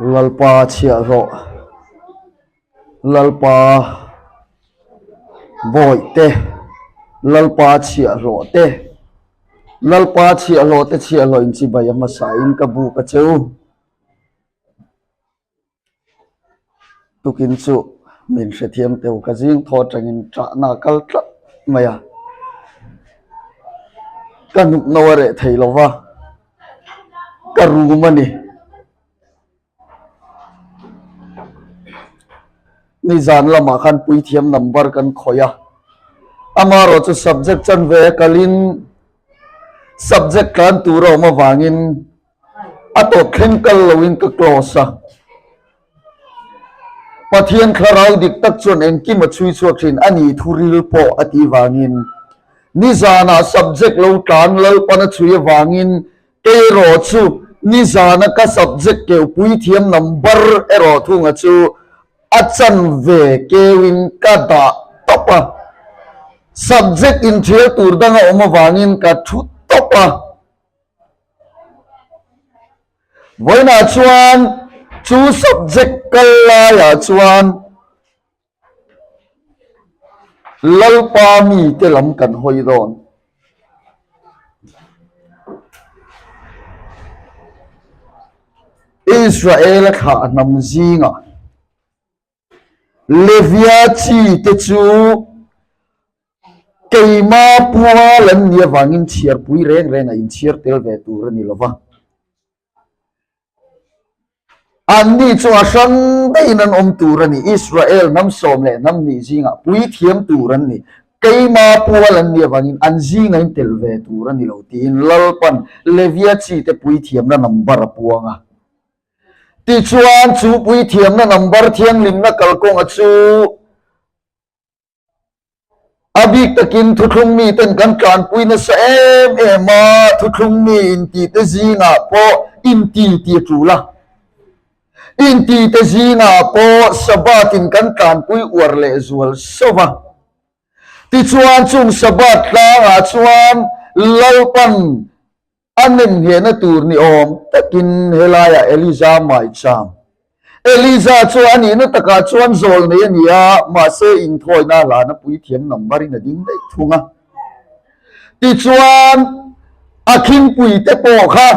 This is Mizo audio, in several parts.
Lalpa chhiahhlawh, Lalpa bawihte, Lalpa chhiahhlawh te, Lalpa chhiahhlawh te chhiahhlawh in chibai a hmasa in ka buk a che u. Tukin chu min hrethiam teu ka zing thaw atangin ṭahna a kal tlat mai a, ka hnuk no a reh thei lo va, ka rum a ni. Nizan lamah khan puithiam number kan khawih a, amaherawhchu subject chanve a kalin subject tlan tur a awm avangin A tawp thleng kal loin ka close a. Pathian thlarau dik tak chuan engkim a chhui chhuak thin a ni thu ril pawh a tih vangin nizanah subject lo tlan Lalpan a chhui avangin kei erawh chu nizana ka subject keuh puithiam number erawh thunga chu a chanve keuhin ka dah tawp a. Subject inthial tur danga awm avangin ka thu tawp a. Vawiinah chuan chu subject kal laiah chuan Lalpa mite lam kan hawi dawn. Israel-a thlah hnam zingah Levia chi te chu keima pual an nih avangin chhiarpui reng reng a inchhiar tel ve tur a ni lo va. Anni chu a hrang daihin an awm tur a ni. Israel hnam sawm leh hnam hnih zingah puithiam tur an ni. Keima pual an nih avangin an zinga in tel ve tur a ni lo tiin Lalpan Levia chi te puithiamna number a puang a. Tichuan chu puithiamna number thianghlimna kalkawnga chu A bik takin thuthlung miten kan tlanpui nasa em em a, thuthlung mi intihte zingah pawh inti tih a tul a. Intihte zingah pawh Sabbath in kan tlanpui uar leh zual sauh va. Tichuan chung Sabbath tlangah chuan Lalpan A nemnghehna tur ni awm takin helaiah Eliza maicham. Eliza chu a nihna takah chuan zawl nei a ni a, mahse inthawina hlana puithiam number in a ding daih thung a. Tichuan, a khingpui te pawh kha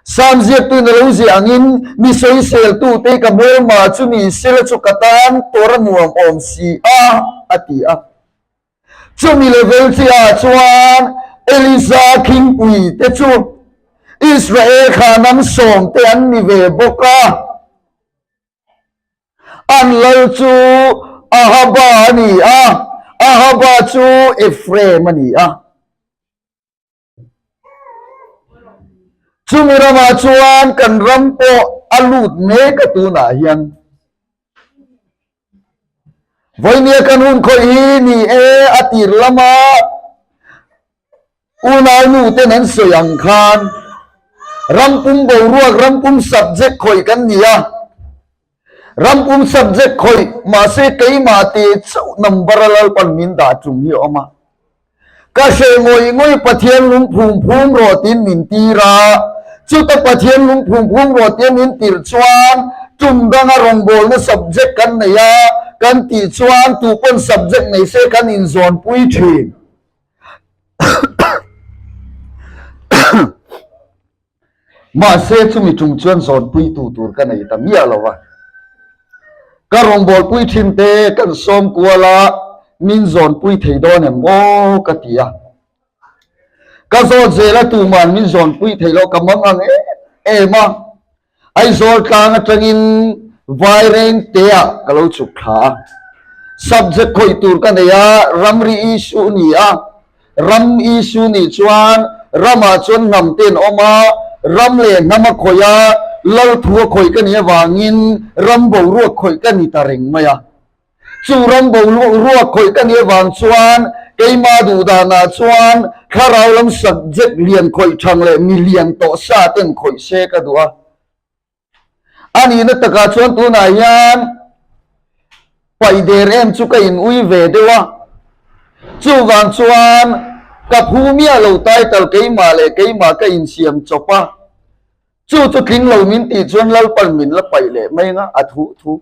Sam ziaktuin a lo ziah angin, Mi sawiseltute ka hmelma chu ni sela chu ka tan tawr a nuam awm si a, a ti a. Chumi level chiah chuan Elisa khingpui te chu Israel khanam sawm te an ni ve bawk a. An lal chu Ahaba a ni a, Ahaba chu Ephraim a ni a. Chumi ramah chuan kan ram pawh a lut mek a tunah hian. Vawinia kan hun khawih hi ni e a tir lama unaunu ten an sawi ang khan ram pum boruak ram pum subject khawih kan ni a. Ram pum subject khawih mahse keimah te chauh number a Lalpan min dah tum hi a awm a. Ka hreh ngawih ngawih Pathian lung phum phum rawh tiin min tir a, chuta Pathian lung phum phum rawh tia min tirh chuan tum danga rawngbawlna subject kan nei a, kan tih chuan tupawn subject nei se kan inzawnpui thin. Mahse chumi tum chuan zawnpuitu tur ka nei ta miah lo va. Ka rawngbawlpui thin te kan sawm kual a, min zawnpui thei dawn em aw ka ti a. Ka zawt zel a tuman min zawnpui thei lo ka mang ang em em a. Aizawl tlang atangin Vairengte-ah ka lo chhuk thla a. Subject khawih tur ka nei a, ramri issue ni a. Ram issue nih chuan ramah chuan hnam te an awm a, ram leh hnam a khawih a, lal thu a khawih ka nih avangin ram boruak khawih ka ni ta reng mai a. Chu ram boruak khawih ka nih avang chuan keima duh danah chuan thlarau lam subject lian khawih thang leh mi lian tawh sa ten khawih se ka duh a. A nihna takah chuan tunah hian paih der em chu ka in ui ve deuh a. Chuvang chuan ka phu miah lo title keimah leh keimah ka insiam chawp a. Chu chu tling lo min tih chuan Lalpan min la paih leh mai anga a thu thu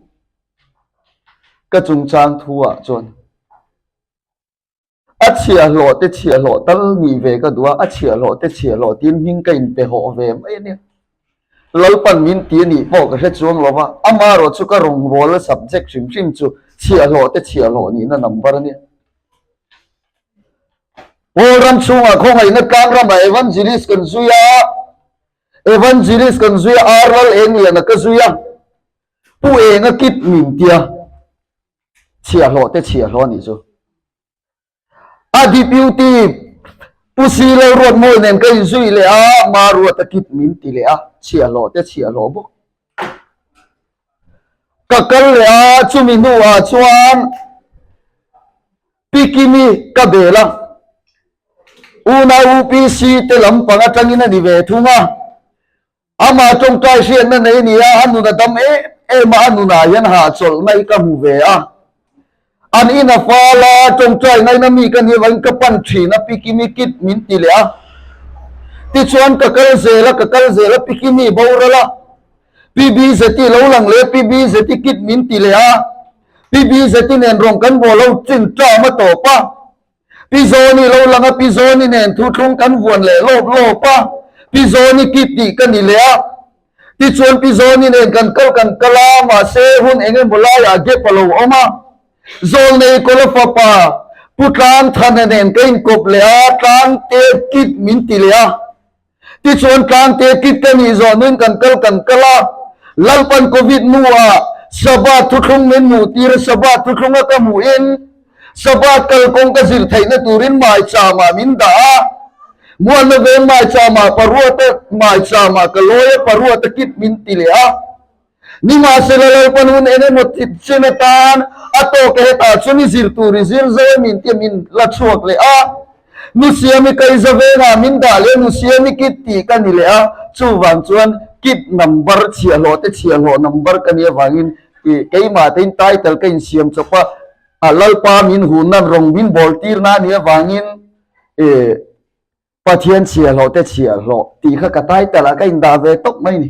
ka chungchang thu ah chuan a chhiahhlawh te chhiahhlawh tal nih ve ka duh a, a chhiahhlawh te chhiahhlawh tiin hming ka inpe hawh ve mai a nia. Lalpan min ti a nih pawh ka hre chuang lo va, amaherawh chu ka rawngbawlna subject hrim hrim chu chhiahhlawh te chhiahhlawh nihna number a nia. Paul ram chhungah khawngaihna tlang ramah evangelist kan zui a, evangelist kan zui a, ar lal eng liana ka zui a, pu enga kip min tia chhiahhlawh te chhiahhlawh a nih chu. A deputy pu Silo Ruatmawi nen ka inzui leh a, Ma Ruata kip min ti leh a, chhiahhlawh te chhiahhlawh bawk. Ka kal leh a, chumi hnuah chuan Pi Kimi ka bel a, unau UPC te lampang atangin a ni ve thung a, amah tawngtai hriatna nei a ni a, a nun a dam em em a, a nunah hian hahchawlhna hi ka hmu ve a. An in a fal a, tawngtai ngaina mi ka nih avangin ka pan thin a, Pi Kimi kit min ti leh a. Tichuan ka kal zel a, ka kal zel a, Pi Kimi boral a, Pi Bzeti lo lang leh a, Pi Bzeti kit min ti leh a. Pi Bzeti nen rawng kan bawl ho chin ṭam a tawp a, Pi Zawni lo lang a, Pi Zawni nen thuthlung kan vuan leh lawp lawp a, Pi Zawni kit tih ka ni leh a. Tichuan Pi Zawni nen kan kal kan kal a, mahse hun eng emaw laiah gap a lo awm a. Zawlnei Kawla fapa Pu Tlangthana nen ka inkawp leh a, Tlangte kit min ti leh a. Tichuan tlangte kit ka nih zawh nuin kan kal kan kal a, Lalpan Covid hnuah Sabbath thuthlung min hmuh tir a, Sabbath thuthlunga ka hmuhin Sabbath kalkawng ka zir theihna turin maicham-ah min dah a, Mualna veng maicham-ah Paruata maicham-ah ka lawi a, Paruata kit min ti leh a. Nimahsela Lalpan hun eng emaw chin atan a tawk e hetah chuan i zir tur i zir zo em in tia min la chhuak leh a, Nu Siami Kaiza vengah min dah leh a, Nu Siami kit tih ka ni leh a, chuvang chuan kit number chhiahhlawh te chhiahhlawh number ka nih avangin keimah tein title ka insiam chawp a, a Lalpa min hunna rawng min bawl tirna a nih avangin Pathian chhiahhlawh te chhiahhlawh tih kha ka title ah ka indah ve tawp mai ni.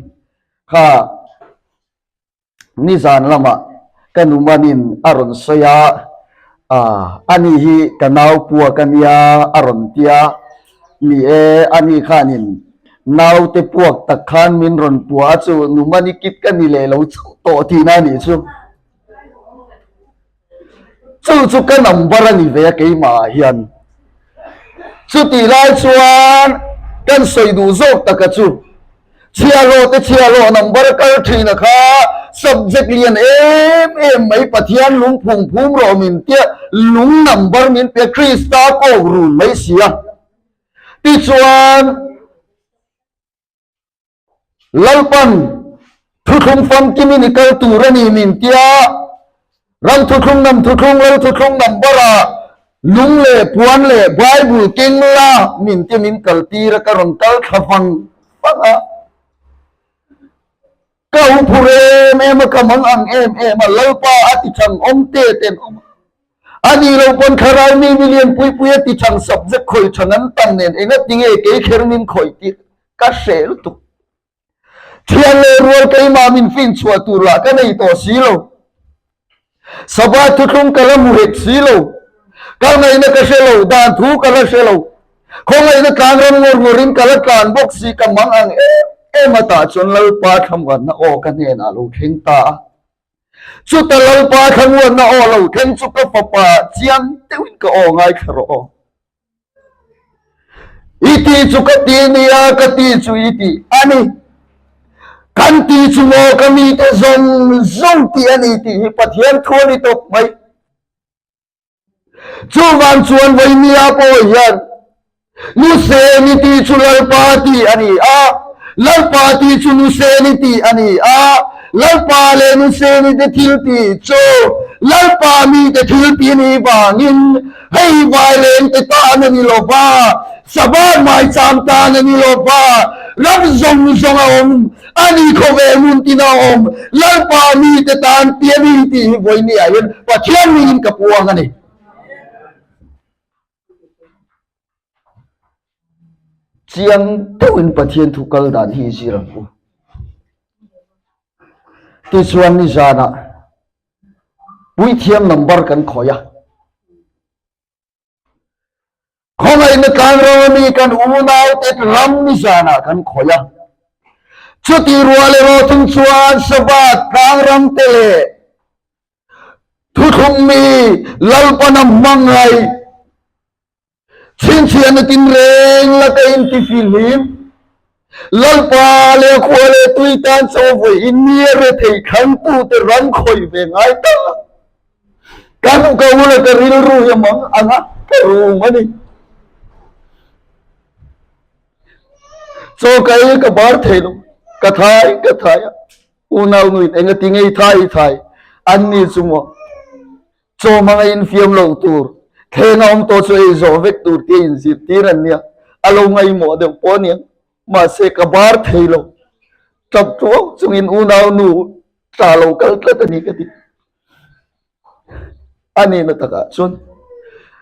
Kha nizan lamah ka nu manin a rawn sawi a, ah ani hi ka nau puak a nia a rawn ti a, ni e ani khanin naute puak tak khan min rawn puah a chu nu mani kit ka ni leh lo chauh tawh tihna a nih chu. Chu chu ka number a ni ve a keimah ah hian. Chutih lai chuan kan sawi duh zawk taka chu chhiahhlawh te chhiahhlawh number kal thin a kha subject lian em em mai Pathian lung phung phum rawh min tia lung number min pe Krista kawk run mai sia. Tichuan. Lalpan thuthlung famkimin i kal tur a ni min tia, ram thuthlung nam thuthlung lal thuthlung number ah lung leh puan leh Bible keng la min tia min kal tir a, ka rawn kal thla vang vang a. Ka huphur em em a, ka mang ang em em a, Lalpa a ti chang awm te ten awm a. A nih loh pawn thlarau mi milian pui pui a ti chang subject khawih chang an tam nen engati nge kei kher min khawih tir ka hreh lutuk. Thian leh rual keimah min fin chhuah tur lah ka nei tawh si lo. Sabbath thuthlung ka la hmu hek si lo. Ka ngaihna ka hre lo, dan thu ka la hre lo. Khawngaihna tlan ram ngawr ngawrin ka la tlan bawk si ka mang ang em em a tah chuan Lalpa thlamuanna aw ka hnenah lo thleng ta a. Chuta Lalpa thlamuanna aw lo thleng chu ka fapa chiang deuhin ka aw ngaithla rawh aw. I ti chu ka ti nia, ka ti chu i ti a ni. Kan ti chu maw ka mite zawng zawng tih a ni tih hi Pathian thu a ni tawp mai. Chuvang chuan Vawimia pawh hian Nuseni tih chu Lalpa tih a ni a, Lalpa tih chu Nuseni tih a ni a, Lalpa leh Nuseni te thil tih chu Lalpa mite thil tih a nih vangin Hei vaileng te tan a ni lo va, Sabbath maicham tan a ni lo va, ram zawng zawng a awm, a ni khawvel hmun tin a awm, Lalpa mite tan ti a ni tih hi vawinia hian Pathian mingin ka puang a ni. Chiang deuhin Pathian thu kal dan hi zir ang u. Tichuan nizanah puithiam number kan khawih a. Khawngaihna tlangram a mi kan unaute ram nizanah kan khawih a. Chutih rual erawh thung chuan Sabbath tlangram te leh thuthlung mi Lalpana hmangaih Chhinchhiahna tinreng laka intifihlim, Lalpa leh a khua leh tui tan chaw vawi in mi a rethei thlangtute ram khawih ve ngai ta. Ka hmu ka ula ka rilru hi a mang ang a, ka rum a ni. Chaw ka ei ka bar thei lo, ka thai ka thai a, unau nuin engati ngei thai thai an ni chu maw? Chaw hmanga infiam lo tur, thleng a awm tawh chu ei zawh vek tur tia inzirtir an nia, a lo ngaihmawh deuh pawh aniang. Mahse ka bar thei lo, tap tuau chungin unau nu tla lo kal tlat a ni ka ti. A nihna takah chuan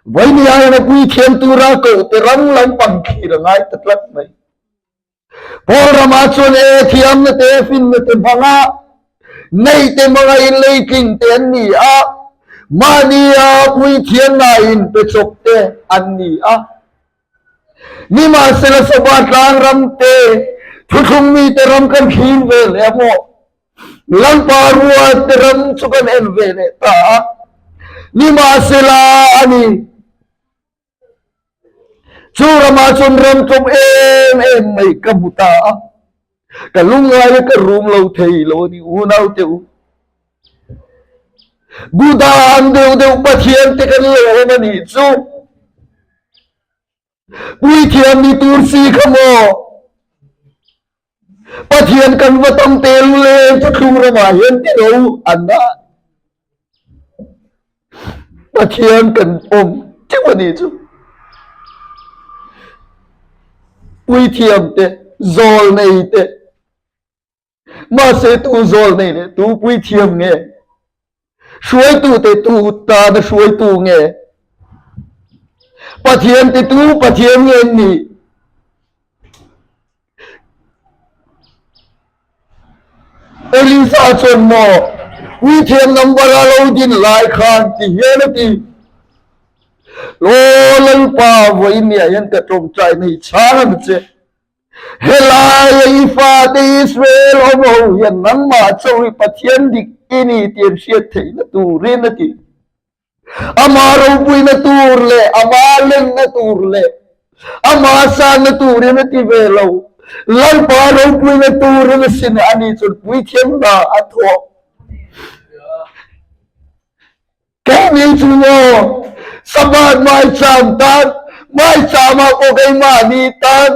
Vawinia hian a puithiam tura koh te ram lampang thlir a ngai ta tlat mai. Paul ramah chuan e thiamna te finna te hmanga nei te hmanga in leitling te an ni a, mahnia puithiamna in pe chawp te an ni a. Nimahsela Sabbath tlang ram te thuthlung mite ram kan thlir ve leh a maw? Lalpa ruat te ram chu kan en ve leh ta a. Nimahsela a ni. Chu ramah chuan ram tlawm em em mai ka hmu ta a, ka lungngai a ka rum lo thei lo a ni unau te u. Buddha ang deuh deuh Pathian te kan lo awm a nih chu. Puithiam ni tur si kha maw? Pathian kan va tam te lu le thuthlung ramah hian ti lo an dah. Pathian kan awm teuh a nih chu. Puithiam te, zawlnei te, mahse tu zawlnei leh tu puithiam nge? Hruaitu te tu tana hruaitu nge? Pathian te tu Pathian nge an nih? Elisa chuan maw puithiam number a lo din lai khan ti hian a ti. Aw Lalpa vawiin ni ah hian ka tawngtai na hi chhang ang che. Helaia i fate Israel awm ho hian nangmah chauh hi Pathian dik i ni tih an hriat theihna turin a ti. Amah ropuina tur leh amah lenna tur leh amah sanna turin a ti ve lo. Lalpa ropuina turin a sin a ni chuan puithiam hna a thawh. Keini chu maw Sabbath maicham tan, maicham ah pawh keimahni tan,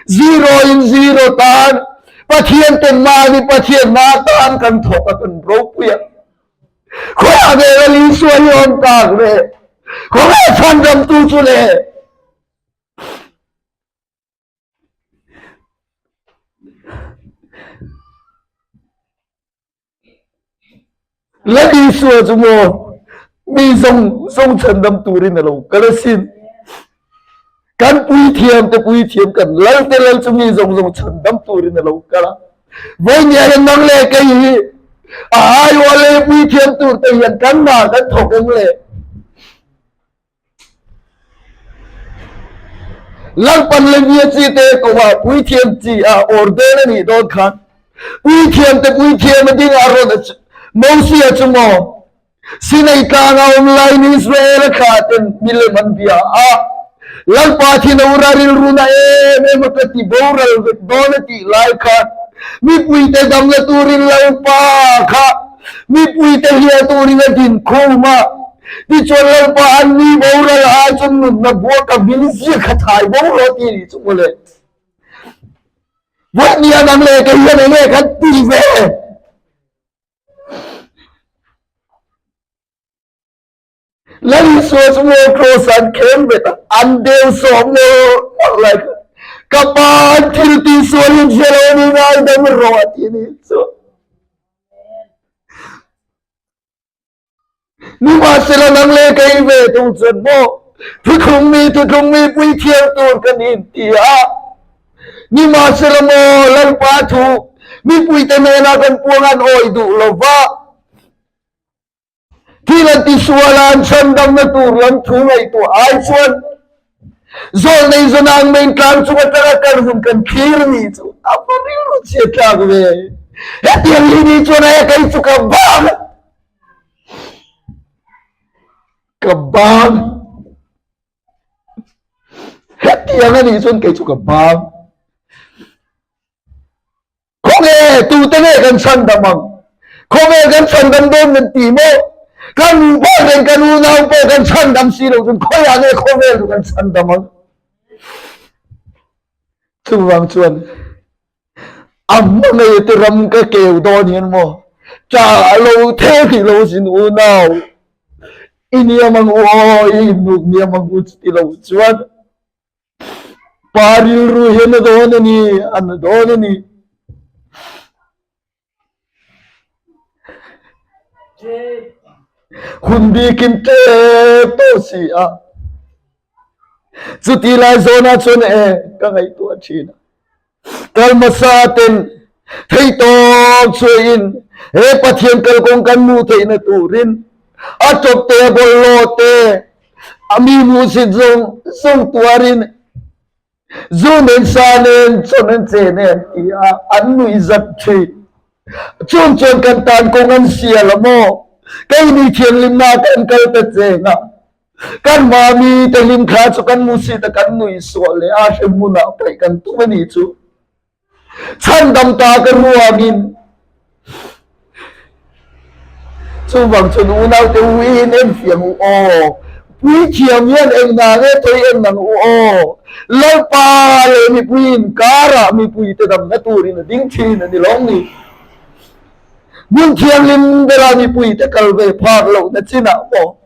zero in zero tan, Pathian ten mahni Pathian na tan kan thawk a kan ropui a. Khawiah nge Lal Isua hi awm tak le? Khawnge chhandamtu chu le? Lal Isua chu maw mi zawng zawng chhandam turin a lo kal asin. Kan puithiam te puithiam kan lal te lal chu mi zawng zawng chhandam turin a lo kal a. Vawinia hian nang leh kei hi a aiawh leh puithiam tur te hian kan mah kan thawk eng le? Lalpan Levia chi te kovah puithiam chi a ordain a nih dawn khan puithiam te puithiam a ding a rawn a Mosia chu maw Sinai tlanga awm laiin Israel a thlah ten milem an bia a Lalpa thin a ura rilru na em em a ka ti boral vek dawn a tih lai khan mipuite damna turin Lalpa kha mipuite hliah turin a din khum a Tichuan Lalpa an ni boral ai chuan nunna bua ka hming zia kha thai bo rawh ti nih chu mawle. Vawinia nang leh kei hian enge kan ti ve? Lal Isua chu maw cross an khem bet a, an deu sawm mawlh mawlh lai kha. Ka pa an thil ti sual in hre lo ni ngaidam rawh a ti nih chu. Nimahsela nang leh kei ve thung chuan maw thuthlungmi thuthlungmi puithiam tur kan in ti a. Nimahsela maw Lalpa thu Mipuite hnenah kan puang an awih duh lo va. Thil an tisual a, an chhandamna tur lam thu ngaihtuah ai chuan zawlnei zawnang main tlang chung atanga kan hun kan thlir ni chu a va rilru chhiat tlak ve. Hetiang hi ni chuan a kei chu ka bang ka bang hetiang a nih chuan kei chu ka bang. Khawnge tute nge kan chhandam ang? Khawvel kan chhandam dawn min ti maw? Kan nupa nen kan unau pawh kan chhandam si lo chuan khawiah nge khawvel chu kan chhandam ang? Chuvang chuan a hmangaih te ram ka keu dawn hian maw cha lo thei lo sin unau i niam ang u aw i innuk niam ang u chuti lo chuan Pa rilru hian a dawn a ni, an a dawn a ni. Hun bikin ṭep tawh si a. Chuti lai zawnah chuan e ka ngaihtuah ṭhin a. Kal hmasa ten theihtawp chhuahin he Pathian kalkawng kan hmuh theihna turin a ṭawp te, a bawlhhlawh te, a mi hmuhsit zawng zawng tuarin zu nen sa nen chaw nen che nen ti a an nuihzat ṭhin. Chung chuan kan tan kawng an sial a maw? Keini thianghlimna kan kal ta cheng a. Kan mami te hlim thla chu kan musit a kan nui suah leh a hrem hmunah paih kan tum a nih chu. Chhandam ta ka ruangin chuvang chuan unaute u in enfiam u aw. Puithiam hian eng hna nge tawih en nang u aw. Lalpa leh mipui inkarah mipuite damna turin a ding thin a ni lawm ni. Hmun thianghlim bera mipuite kal ve phak lohna chinah pawh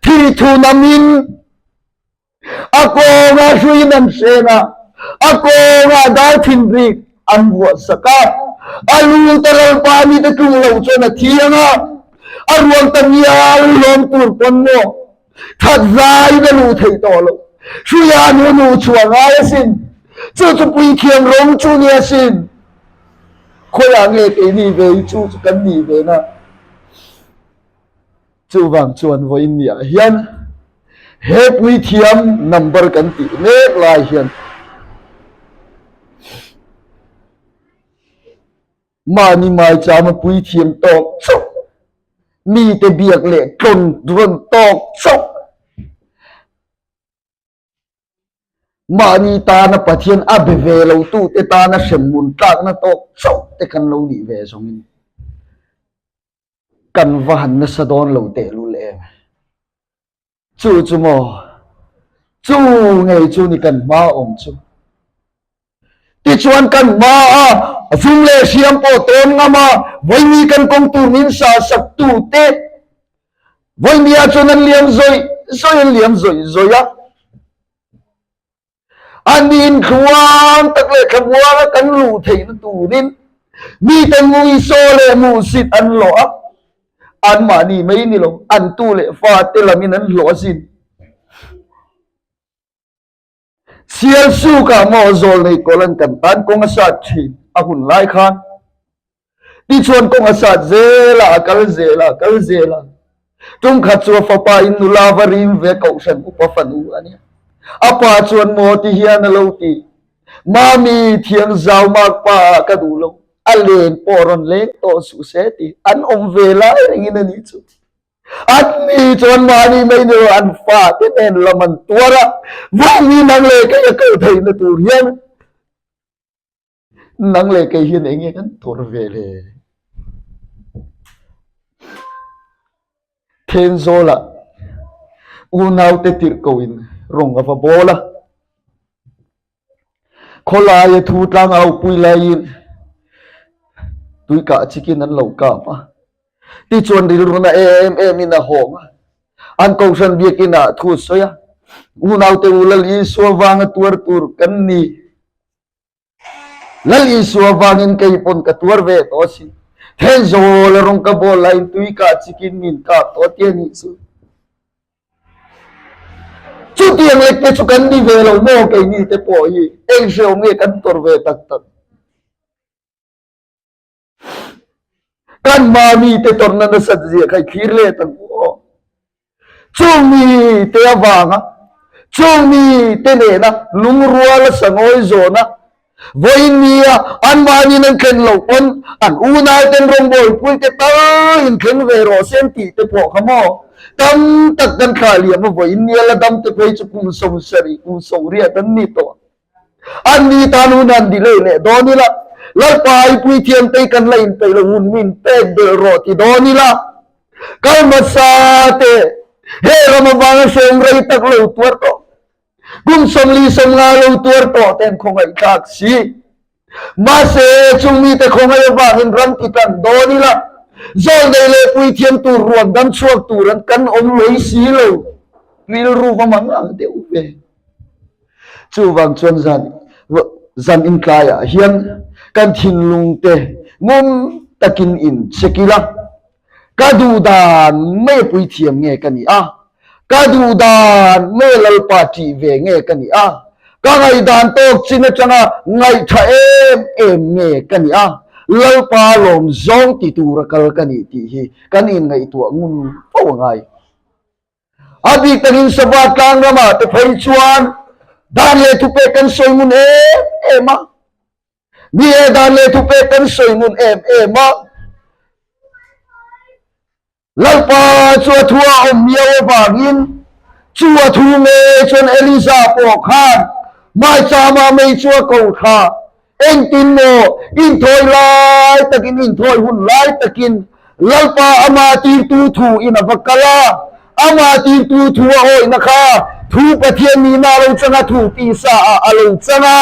Thi thu namin a kawnga hruiin an hren a, a kawnga dar thinrik an vuah sak a. A lu te lalpa mite tlung lo chuan a thi ang a, a ruang ta ngial hlawm tur pawn maw that zaiin a luh theih tawh lo. Hruia nu nu chhuah ngai asin, chu chu puithiam rawng chu ni asin. Khawiah nge keini ve hi chu chu kan nih ve na? Chuvang chuan vawiin niah hian he puithiam number kan tih mek lai hian mahni maichama puithiam tawk chauh, mite biak leh tlawn rawn tawk chauh, Mahni tana Pathian a be ve lo tute tana hremhmun tlakna tawk chauh te kan lo nih ve zawngin kan va han nasa dawn lo tehlul em. Chu chu maw? Chu ngei chu ni kan hma awm chu. Tichuan kan hma a vum leh hriam pawh tawn ngam a, vawiini kan kawng tur min sa sak tute vawinia chuan an liam zawih zawih an liam zawih zawih a. Aniin thluang tak leh thlamuang a kan luh theihna turin mite nguisaw leh hmuhsit an hlawh a, anmahni mai ni lo, an tu leh fate lamin an hlawh asin. Sialsukah maw zawlnei kawlan kan tan kawng a sat thin a hun lai khan tichuan kawng a sat zel a, a kal zel a, a kal zel a. Tum khat chu a fapa in nula va rim ve kohhran upa fanu a nia. A pa chuan maw ti hian a lo ti, Mami thiang zau mak pa ah ka duh lo, a len pawh rawn leng tawh suh se ti an awm ve lai rengin a nih chu. Anni chuan mahni mai ni lo an fate nen lam an tuar a, vawngni nang leh kei a kal theihna tur hian nang leh kei hian eng nge kan tuar ve le? Thenzawlah unaute tirhkohin rawng a va bawl a. Khawlaia thu tlang au pui laiin tui kah chikin an lo kap a. Tichuan rilruna em em in a hawng a. An kohhran biakin ah thu a sawi a. Unaute u Lal Isua vanga tuar tur kan ni. Lal Isua vangin kei pawn ka tuar ve tawh a si. Thenzawl a rawng ka bawl laiin tui kah chikin min kap tawh a ti a nih chu. Chutiang lek te chu kan ni ve lo maw keini te pawh hi eng hrehawm nge kan tawrh ve tak tak. Kan mahni te tawrhna nasat zia kha i thlir let ang u aw. Chung mi te avanga, chung mi te nena lungruala sangawi zawna vawiin nia anmahniin an thlen loh pawn an unau ten rawngbawlpui te tal in thleng ve rawh se an tih te pawh kha maw tam tak kan thlah liam a vawiin nia la dam te phei chu kum 70 kum 80 an ni tawh. Anni tan hun han delay leh dawn ila, Lalpa i puithiam te kan la inpeih lo hun min pek belh rawh ti dawn ila, kal hmasa teh, he ram avanga hrehawm rei tak lo tuar tawh, kum 40 50 lo tuar tawh te an khawngaihthlak si. Mahse, chung mite khawngaih avangin ram ti tlan dawn ila, zawlnei leh puithiam tur ruang dam chhuak tur an kan awm lei si lo. Rilru va mang ang deuh ve. Chuvang chuan zan zan intlaiah hian kan thinlung te ngun takin in check ila, ka duh dan mai a puithiam nge ka nih a, ka duh dan mai a Lalpa ṭih ve nge ka nih a, ka ngaihdan tawk chin aṭanga ngaihtha em em nge ka nih a, Lalpa lawm zawng ti tura kal ka nih tih hi kan inngaihtuah ngun fo a ngai. A bik takin Sabbath tlang ramah te phei chuan dan leh thupek kan sawi ngun em em a. Ni e, dan leh thupek kan sawi ngun em em a. Lalpa chu a thu a awm miau avangin chu a thu ngei chuan Elisa pawh khan maichama mei chu a ko thla. Engtin maw inthawi lai takin, inthawi hun lai takin Lalpa ama tirtu thu in a va kal a, ama tirtu thu a awihna kha thu Pathian nihna a lo chang a, thu tisa ah a lo chang a.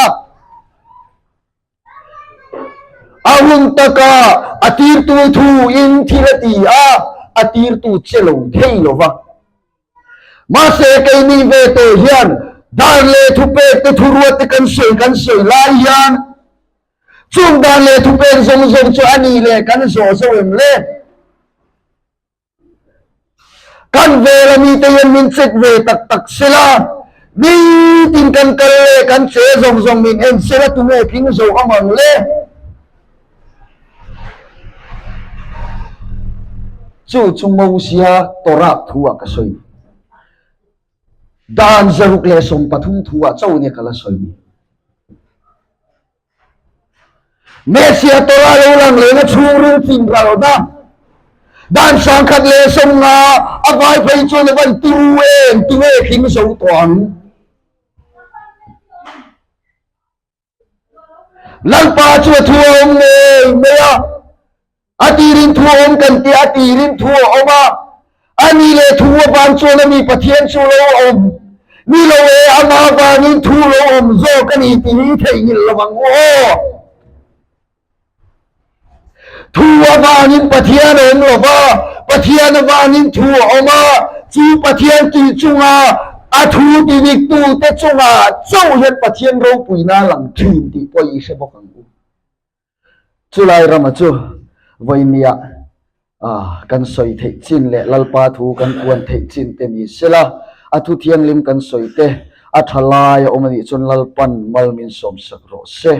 A hun taka a tirtu thu in thil a ti a, a tirtu che lo thei lo va. Mahse keini ve tawh hian dan leh thupek te thuruat te kan sawi kan sawi lai hian chung dan leh thupek zawng zawng chu a nih leh kan zawh zo em le? Kan vel a mite hian min check ve tak tak sela, nitin kan kal leh kan che zawng zawng min en sela tunge tling zo awm ang le? Chu chu Mosia Torah thu ah ka sawi. Dan 113 thu ah chauh nia ka la sawi ni. Mesia Torah lo lang lehna chhungril fing ralna dan 1050 a vai phei chuan a van turu em tunge tling zo tawh ang. Lalpa chu a thu a awm ngei mai a, a tirin thu a awm kan tih a tirin thu a awm a, a ni leh thu avang chuan a mi Pathian chu lo awm ni lo e, amah avangin thu lo awm zawk a ni tih hi theihnghilh lo ang u aw. Thu avangin Pathian a awm lo va, Pathian avangin thu a awm a, chu Pathian tih chunga a thu ti diktute chungah chauh hian Pathian ropuina a lang thin tih pawh i hre bawk ang u. Chulai rama chu vawinia kan sawi theih chin leh Lalpa thu kan puan theih chin te ni sela, a thu thianghlim kan sawi te a tha lai a awm a nih chuan Lalpan mal min sawmsak rawh se.